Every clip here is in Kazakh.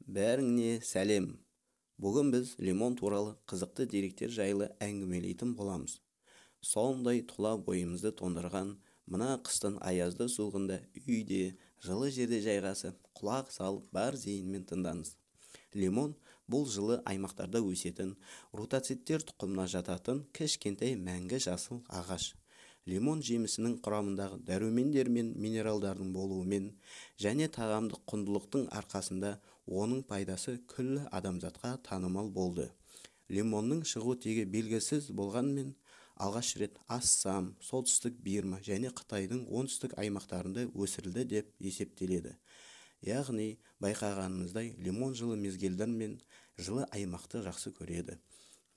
Бәріңе сәлем! Бүгін біз лимон туралы қызықты деректер жайлы әңгімелейтін боламыз. Сондай тұла бойымызды тоңдырған мына қыстың аязды суығында үйде, жылы жерде жайғасып, құлақ салып, бар зейінмен тыңдаңыз. Лимон бұл жылы аймақтарда өсетін, рутациттер тұқымына жататын кішкентай мәңгі жасыл ағаш. Лимон жемісінің құрамындағы дәрумендер мен минералдардың болуымен және тағамдық құндылықтың арқасында оның пайдасы күллі адамзатқа танымал болды. Лимонның шығу тегі белгісіз болғанымен, алғаш рет Ассам, Солтүстік Бирма және Қытайдың оңтүстік аймақтарында өсірілді деп есептеледі. Яғни, байқағанымыздай, лимон жылы мезгілдер мен жылы аймақты жақсы көреді.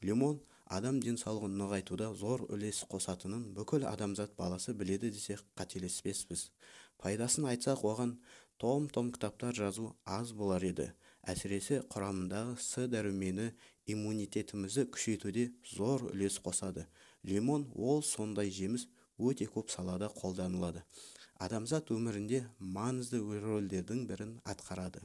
Лимон адам денсаулығын нығайтуда зор үлес қосатынын бүкіл адамзат баласы біледі десек қателеспеспіз. Пайдасын айтсақ, оған том-том кітаптар жазу аз болар еді. Әсіресе құрамындағы С дәрумені иммунитетімізді күшейтуде зор үлес қосады. Лимон ол сондай жеміс, өте көп салада қолданылады. Адамзат өмірінде маңызды рөлдердің бірін атқарады.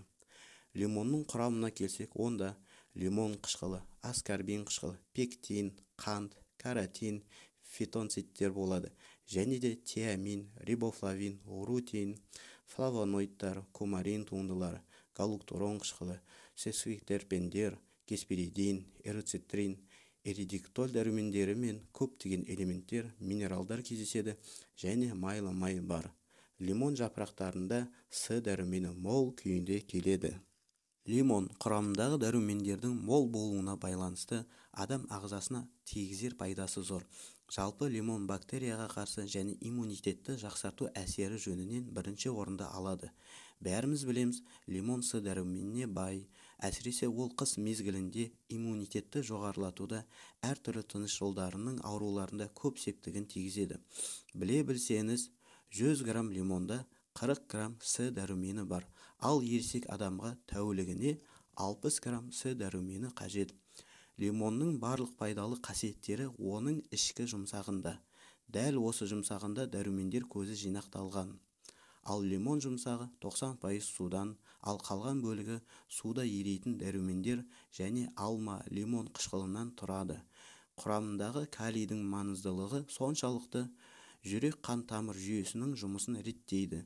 Лимонның құрамына келсек, онда лимон қышқылы, аскорбин қышқылы, пектин, қант, каротин, фитонцидтер болады. Және де тиамин, рибофлавин, рутин, флавоноидтар, кумарин туындылары, галактурон қышқылы, сесквитерпендер, гесперидин, эрицитрин, эридиктол дәрумендері мен көптеген элементтер, минералдар кездеседі және майлы май бар. Лимон жапырақтарында С дәрумені мол күйінде келеді. Лимон құрамындағы дәрумендердің мол болуына байланысты адам ағзасына тигізер пайдасы зор. Жалпы лимон бактерияға қарсы және иммунитетті жақсарту әсері жөнінен бірінші орынды алады. Бәріміз білеміз, лимон С дәруменіне бай. Әсіресе ол қыс мезгілінде иммунитетті жоғарылатуда, әртүрлі тыныс жолдарының ауруларында көп септігін тигізеді. Біле білсеңіз, 100 грамм лимонда 40 грамм С дәрумені бар. Ал ересек адамға тәулігіне 60 грамм С дәрумені қажет. Лимонның барлық пайдалы қасиеттері оның ішкі жұмсағында. Дәл осы жұмсағында дәрумендер көзі жинақталған. Ал лимон жұмсағы 90% судан, ал қалған бөлігі суда ерейтін дәрумендер және алма, лимон қышқылынан тұрады. Құрамындағы калийдің маңыздылығы соншалықты, жүрек қан тамыр жүйесінің жұмысын реттейді.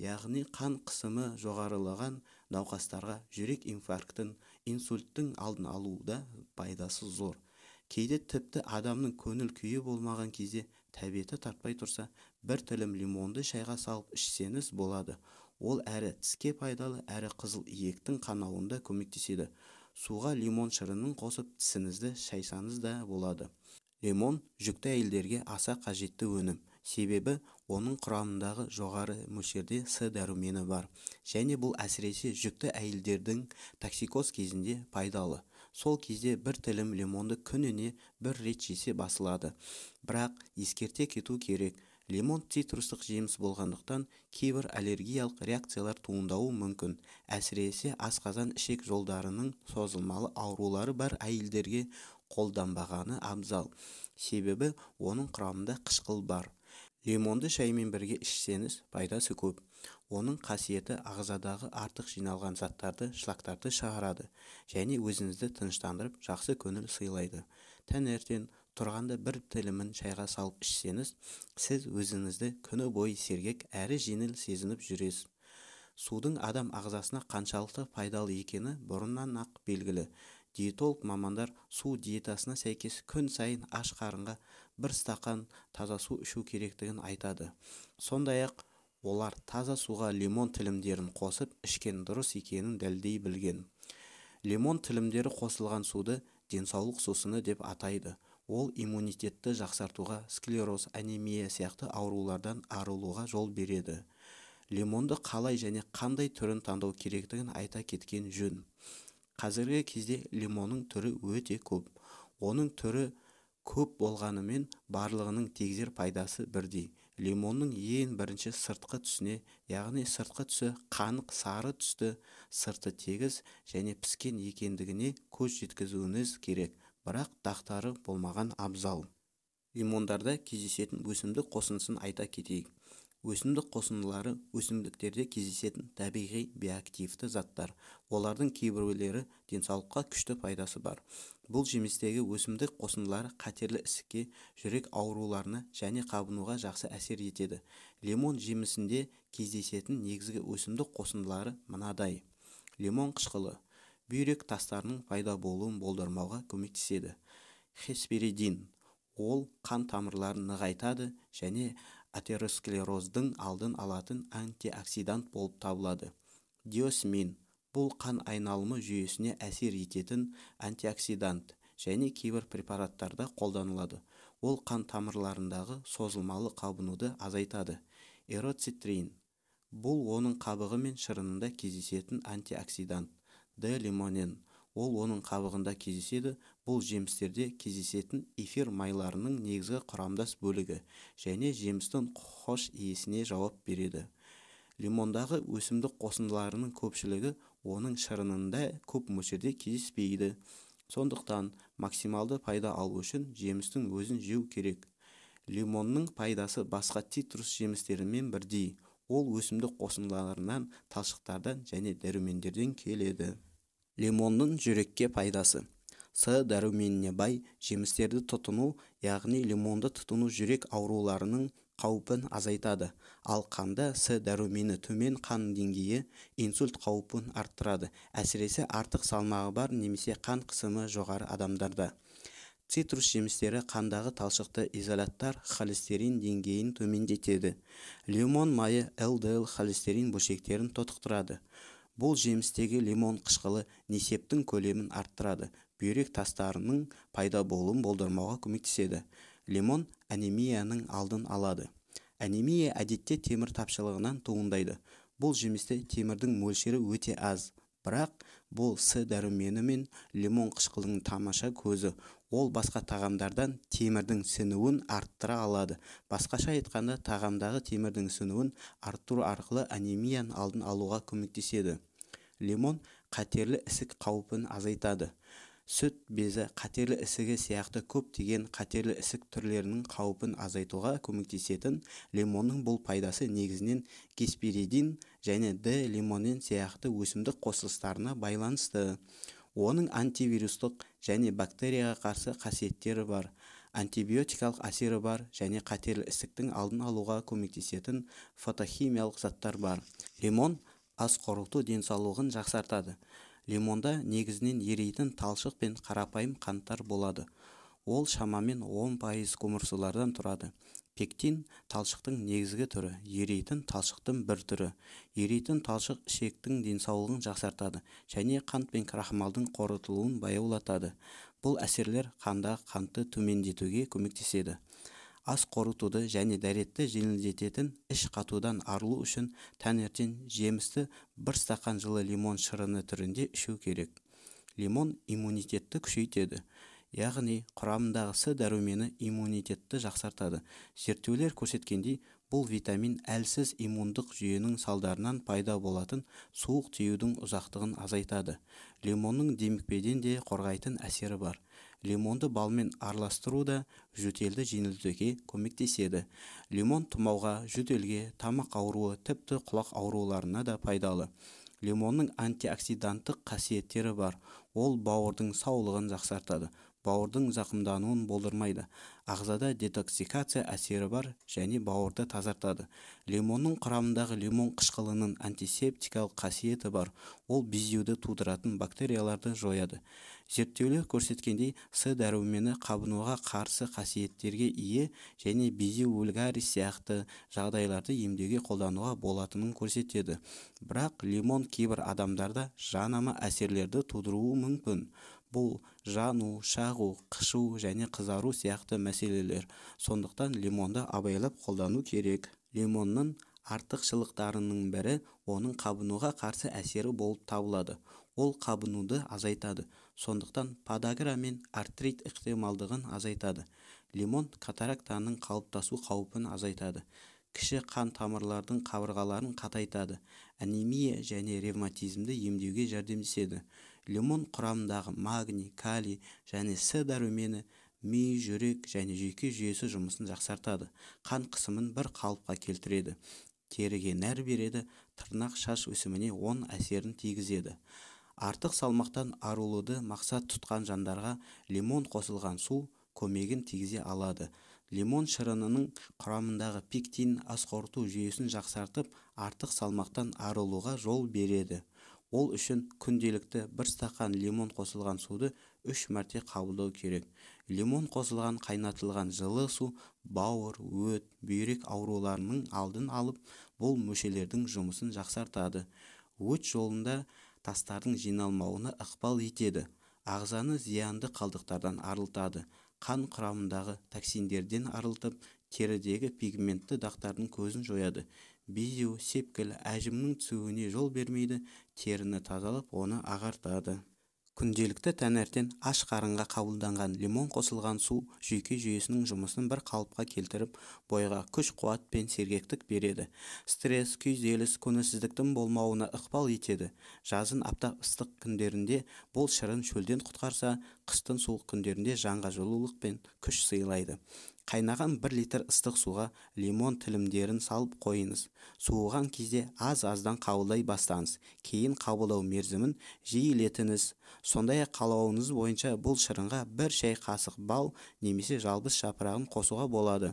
Яғни қан қысымы жоғарылаған науқастарға жүрек инфарктін, инсульттің алдын алуда пайдасы зор. Кейде тіпті адамның көңіл күйі болмаған кезде тәбеті тартпай тұрса, бір тілім лимонды шайға салып ішсеңіз болады. Ол әрі тіске пайдалы, әрі қызыл иектің қанауында көмектеседі. Суға лимон шырынын қосып тісіңізді шайсаңыз да болады. Лимон жүкті әйелдерге аса қажетті өнім. Себебі оның құрамындағы жоғары мөлшерде С дәрумені бар. Және бұл әсіресе жүкті әйелдердің токсикоз кезінде пайдалы. Сол кезде бір тілім лимонды күніне бір рет жесе басылады. Бірақ ескерте кету керек, лимон цитрустық жеміс болғандықтан кейбір аллергиялық реакциялар туындауы мүмкін. Әсіресе асқазан ішек жолдарының созылмалы аурулары бар әйелдерге қолданбағаны абзал. Себебі оның құрамында қышқыл бар. Лимонды шаймен бірге ішсеңіз пайдасы көп. Оның қасиеті ағзадағы артық жиналған заттарды, шлактарды шығарады және өзіңізді тыныштандырып, жақсы көңіл сыйлайды. Таңертең тұрғанда бір тілімін шайға салып ішсеңіз, сіз өзіңізді күні бойы сергек әрі жеңіл сезініп жүресіз. Судың адам ағзасына қаншалықты пайдалы екені бұрыннан-ақ белгілі. Диетолог мамандар су диетасына сәйкес күн сайын аш қарынға бір стақан таза су ішу керектігін айтады. Сондай-ақ олар таза суға лимон тілімдерін қосып ішкен дұрыс екенін дәлелдей білген. Лимон тілімдері қосылған суды денсаулық сусыны деп атайды. Ол иммунитетті жақсартуға, склероз, анемия сияқты аурулардан арылуға жол береді. Лимонды қалай және қандай түрін таңдау керектігін айта кеткен жөн. Қазіргі кезде лимонның түрі өте көп. Оның түрі көп болғанымен барлығының тигізер пайдасы бірдей. Лимонның ең бірінші сыртқы түсіне, яғни сыртқы түсі қанық сары түсті, сырты тегіс және піскен екендігіне көз жеткізуіңіз керек, бірақ дақтары болмаған абзал. Лимондарда кездесетін өсімдік қосындысын айта кетейік. Өсімдік қосындылары өсімдіктерде кездесетін табиғи биоактивті заттар. Олардың кейбіреулері денсаулыққа күшті пайдасы бар. Бұл жемістегі өсімдік қосындылары қатерлі ісікке, жүрек ауруларына және қабынуға жақсы әсер етеді. Лимон жемісінде кездесетін негізгі өсімдік қосындылары мынадай. Лимон қышқылы бүйрек тастарының пайда болуын болдырмауға көмектеседі. Хесперидин ол қан тамырларын нығайтады және атеросклероздың алдын алатын антиоксидант болып табылады. Диосмин бұл қан айналымы жүйесіне әсер ететін антиоксидант және кейбір препараттарда қолданылады. Ол қан тамырларындағы созылмалы қабынуды азайтады. Эроцитрин бұл оның қабығы мен шырынында кездесетін антиоксидант. Д-лимонен ол оның қабығында кездеседі. Бұл жемістерде кездесетін эфир майларының негізгі құрамдас бөлігі және жемістің хош иісіне жауап береді. Лимондағы өсімдік қосындыларының көпшілігі оның шырынында көп мөлшерде кездеспейді. Сондықтан максималды пайда алу үшін жемістің өзін жеу керек. Лимонның пайдасы басқа цитрус жемістерімен бірдей. Ол өсімдік қосындыларынан, талшықтардан және дәрумендерден келеді. Лимонның жүрекке пайдасы. С дәруменіне бай жемістерді тұтыну, яғни лимонды тұтыну жүрек ауруларының қаупін азайтады. Ал қанда С дәрумені төмен қан деңгейі инсульт қаупін арттырады, әсіресе артық салмағы бар немесе қан қысымы жоғары адамдарда. Цитрус жемістері қандағы талшықты изоляттар холестерин деңгейін төмендетеді. Лимон майы LDL холестерин бөлшектерін тотықтырады. Бұл жемістегі лимон қышқылы несептің көлемін арттырады, бүйрек тастарының пайда болуын болдырмауға көмектеседі. Лимон анемияның алдын алады. Анемия әдетте темір тапшылығынан туындайды. Бұл жемісте темірдің мөлшері өте аз. Бірақ бұл С дәрумені мен лимон қышқылының тамаша көзі. Ол басқа тағамдардан темірдің сіңуін арттыра алады. Басқаша айтқанда, тағамдағы темірдің сіңуін арттыру арқылы анемияның алдын алуға көмектеседі. Лимон қатерлі ісік қаупін азайтады. Сүт безі қатерлі ісігі сияқты көптеген қатерлі ісік түрлерінің қаупін азайтуға көмектесетін лимонның бұл пайдасы негізінен гесперидин және Д-лимонен сияқты өсімдік қосылыстарына байланысты. Оның антивирустық және бактерияға қарсы қасиеттері бар, антибиотикалық әсері бар және қатерлі ісіктің алдын алуға көмектесетін фотохимиялық заттар бар. Лимон ас қорыту денсаулығын жақсартады. Лимонда негізінен ерейтін талшық пен қарапайым қанттар болады. Ол шамамен 10% көмірсулардан тұрады. Пектин талшықтың негізгі түрі, ерейтін талшықтың бір түрі. Ерейтін талшық ішектің денсаулығын жақсартады және қант пен крахмалдың қорытылуын баяулатады. Бұл әсерлер қандағы қантты төмендетуге көмектеседі. Ас қорытуды және дәретті жеңілдететін іш қатудан арылу үшін таңертең жемісті бір стақан жылы лимон шырыны түрінде ішу керек. Лимон иммунитетті күшейтеді. Яғни құрамындағы С дәрумені иммунитетті жақсартады. Зерттеулер көрсеткендей, бұл витамин әлсіз иммундық жүйенің салдарынан пайда болатын суық тиюдің ұзақтығын азайтады. Лимонның демікпеден де қорғайтын әсері бар. Лимонды балмен араластыру да жөтелді жеңілдетуге көмектеседі. Лимон тұмауға, жөтелге, тамақ ауруы, тіпті құлақ ауруларына да пайдалы. Лимонның антиоксиданттық қасиеттері бар. Ол бауырдың саулығын жақсартады, бауырдың зақымдануын болдырмайды. Ағзада детоксикация әсері бар және бауырды тазартады. Лимонның құрамындағы лимон қышқылының антисептикалық қасиеті бар. Ол безеуді тудыратын бактерияларды жояды. Зерттеулер көрсеткендей, С дәрумені қабынуға қарсы қасиеттерге ие және безеу вульгарис сияқты жағдайларды емдеуге қолдануға болатынын көрсетеді. Бірақ лимон кейбір адамдарда жанама әсерлерді тудыруы мүмкін. Бұл жану, шағу, қышу және қызару сияқты мәселелер. Сондықтан лимонды абайлап қолдану керек. Лимонның артықшылықтарының бірі оның қабынуға қарсы әсері болып табылады. Ол қабынуды азайтады. Сондықтан подагра мен артрит ықтималдығын азайтады. Лимон катарактаның қалыптасу қаупін азайтады. Кіші қан тамырлардың қабырғаларын қатайтады. Анемия және ревматизмді емдеуге жәрдемдеседі. Лимон құрамындағы магний, калий және С дәрумені Ми, жүрек және жүйке жүйесі жұмысын жақсартады, қан қысымын бір қалыпқа келтіреді, теріге нәр береді, тырнақ, шаш өсіміне оң әсерін тигізеді. Артық салмақтан арылуды мақсат тұтқан жандарға лимон қосылған су көмегін тигізе алады. Лимон шырынының құрамындағы пектин асқорыту жүйесін жақсартып, артық салмақтан арылуға жол береді. Ол үшін күнделікті бір стақан лимон қосылған суды 3 мәрте қабылдау керек. Лимон қосылған қайнатылған жылы су бауыр, өт, бүйрек ауруларының алдын алып, бұл мүшелердің жұмысын жақсартады. Өт жолында тастардың жиналмауына ықпал етеді. Ағзаны зиянды қалдықтардан арылтады. Қан құрамындағы токсиндерден арылтып, терідегі пигментті дақтардың көзін жояды. Безеу, сепкіл, әжімнің түсуіне жол бермейді, теріні тазалап, оны ағартады. Күнделікті таңертең аш қарынға қабылданған лимон қосылған су жүйке жүйесінің жұмысын бір қалыпқа келтіріп, бойға күш-қуат пен сергектік береді. Стресс, күйзеліс, көңілсіздіктің болмауына ықпал етеді. Жазын аптап ыстық күндерінде бұл шырын шөлден құтқарса, қыстың суық күндерінде жанға жылулық пен күш сыйлайды. Қайнаған 1 литр ыстық суға лимон тілімдерін салып қойыңыз. Суыған кезде аз-аздан қабылдай бастаңыз. Кейін қабылдау мерзімін жиілетіңіз. Сондай-ақ қалауыңыз бойынша бұл шырынға 1 шай қасық бал немесе жалбыз жапырағын қосуға болады.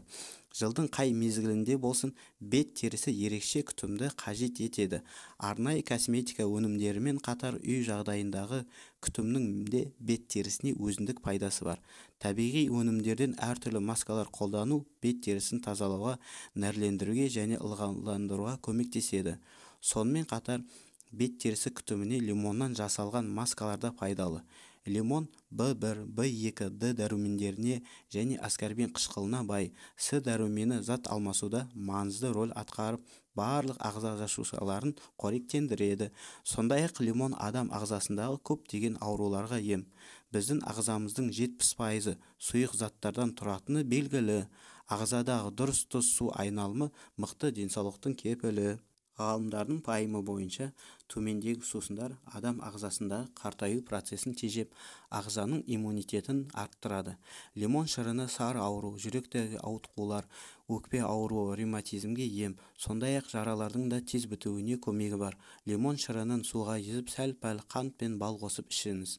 Жылдың қай мезгілінде болсын бет терісі ерекше күтімді қажет етеді. Арнайы косметика өнімдерімен қатар үй жағдайындағы күтімнің де бет терісіне өзіндік пайдасы бар. Табиғи өнімдерден әртүрлі маскалар қолдану бет терісін тазалауға, нәрлендіруге және ылғалдандыруға көмектеседі. Сонымен қатар бет терісі күтіміне лимоннан жасалған маскалар да пайдалы. Лимон B1, B2, D дәрумендеріне және аскорбин қышқылына бай. С дәрумені зат алмасуда маңызды роль атқарып, барлық ағза жасушаларын қоректендіреді. Сондай-ақ лимон адам ағзасындағы көптеген ауруларға ем. Біздің ағзамыздың 70% сұйық заттардан тұратыны белгілі. Ағзадағы дұрыс тұз су айналымы мықты денсаулықтың кепілі. Ғалымдардың пайымы бойынша төмендегі сусындар адам ағзасындағы қартаю процесін тежеп, ағзаның иммунитетін арттырады. Лимон шырыны сары ауру, жүректегі ауытқулар, өкпе ауруы, ревматизмге ем, сондай-ақ жаралардың да тез бітуіне көмегі бар. Лимон шырынын суға езіп, сәл-пәл қант пен бал қосып ішіңіз.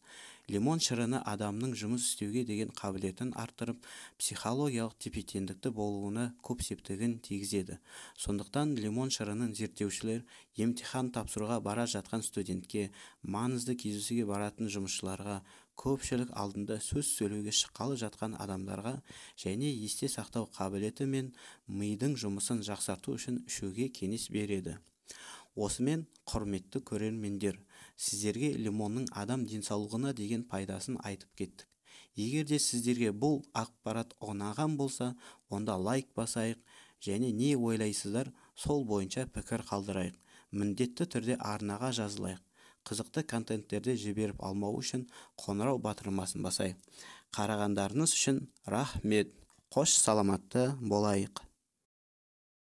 Лимон шырыны адамның жұмыс істеуге деген қабілетін арттырып, психологиялық тепе-теңдікті болуына көп септігін тигізеді. Сондықтан лимон шырынын зерттеушілер емтихан тапсыруға бара жатқан студентке, маңызды кездесуге баратын жұмысшыларға, көпшілік алдында сөз сөйлеуге шыққалы жатқан адамдарға және есте сақтау қабілеті мен мидың жұмысын жақсарту үшін ішуге кеңес береді. Осымен, құрметті көрермендер, сіздерге лимонның адам денсаулығына деген пайдасын айтып кеттік. Егер де сіздерге бұл ақпарат ұнаған болса, онда лайк басайық және не ойлайсыздар, сол бойынша пікір қалдырайық. Міндетті түрде арнаға жазылайық. Қызықты контенттерді жіберіп алмау үшін қоңырау батырмасын басайық. Қарағандарыңыз үшін рахмет. Қош саламатты болайық.